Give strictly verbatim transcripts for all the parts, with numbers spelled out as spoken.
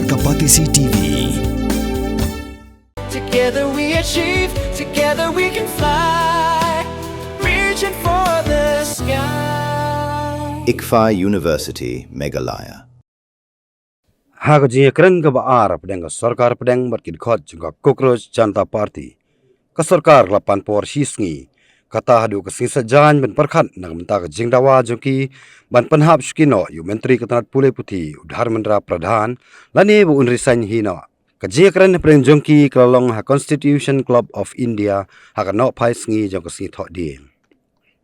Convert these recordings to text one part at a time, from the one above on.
Kapatisi T V. Together we achieve, together we can fly. Reaching for the sky. ICFAI University, Meghalaya. Ha ka jingïakren kaba ar hapdeng ka sorkar pdeng bad ki dkhot jong ka Cockroach Janta Party, ka sorkar la pan por shi sngi, kata haduh ka sngi Saitjaiñ ban pyrkhat na ka bynta ka jingdawa jong ki ban pynhap shuki noh ïa u Myntri ka tnat pule puthi u Dharmendra Pradhan lane ba un resign hi noh. Ka jingïakren hapdeng jong ki ka la long ha Constitution Club of India ha ka nohphai sngi jong ka sngi Thohdieng.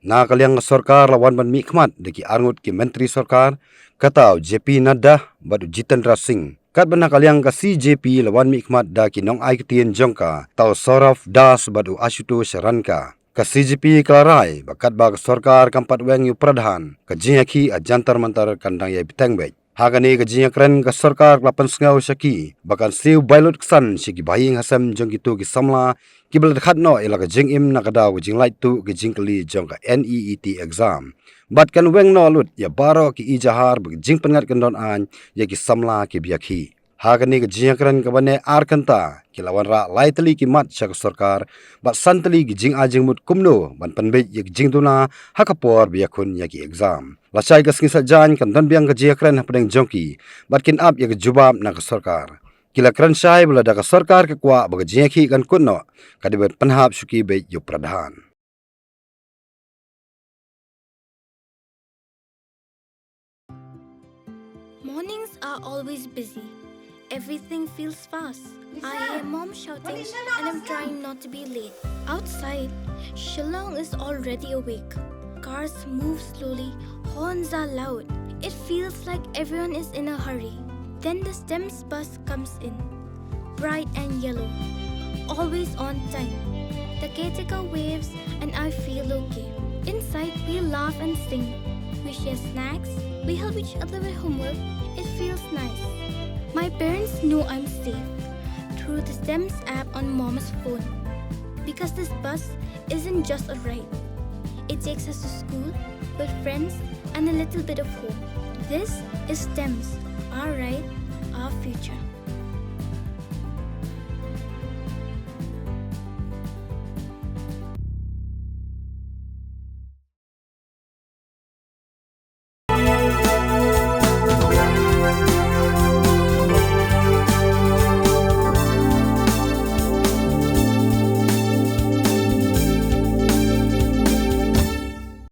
Na ka liang ka sorkar la wan ban mihkhmat da ki arngut ki myntri sorkar, kata u J P Nadda bad u Jitendra Singh. Katba na ka liang ka C J P la wan mihkhmat da ki nongai ktien jong ka, kata u Saurabh Das bad u Ashutosh Ranka. Ka C J P ka la rai ba katba ka sorkar kam pat weng ïa u Pradhan, ka jingïakhih ha Jantar Mantar kan dang ïai bteng beit. Ha kane ka jingïakren ka sorkar ka la pynsngew sha ki ba kan siew bai lut ksan sha ki bahaïing hasem jong kito ki samla kiba la dkhat noh ïa la ka jingim na ka daw ka jinglait tuh ki jingkylli jong ka NEET exam. Bad kan weng noh lut ïa baroh ki ijahar bad ki jingpynngat kyndon aiñ ïa ki samla kiba ïakhih. Ha kane ka jingïakren kaba neh ar kynta, ki la wanrah lai tylli ki mat sha ka sorkar bad san tylli ki jingai jingmut kumno ban pynbeit ïa ki jingduna ha ka por ba ïakhun ïa ki exam. Lashai ka sngi Saitjaiñ kan don biang ka jingïakren hapdeng jong ki bad kin ap ïa ka jubab na ka sorkar. Ki la kren shai ba lada ka sorkar ka kwah ba ka jingïakhih kan kut noh, ka dei ban pynhap shuki beit ïa u Pradhan. Mornings are always busy. Everything feels fast. I hear mom shouting and I'm trying not to be late. Outside, Shillong is already awake. Cars move slowly, horns are loud. It feels like everyone is in a hurry. Then the STEMS bus comes in, bright and yellow, always on time. The caretaker waves and I feel okay. Inside, we laugh and sing. We share snacks, we help each other with homework. It feels nice. My parents know I'm safe through the STEMS app on Mom's phone because this bus isn't just a ride. It takes us to school, with friends, and a little bit of hope. This is STEMS, our ride, our future.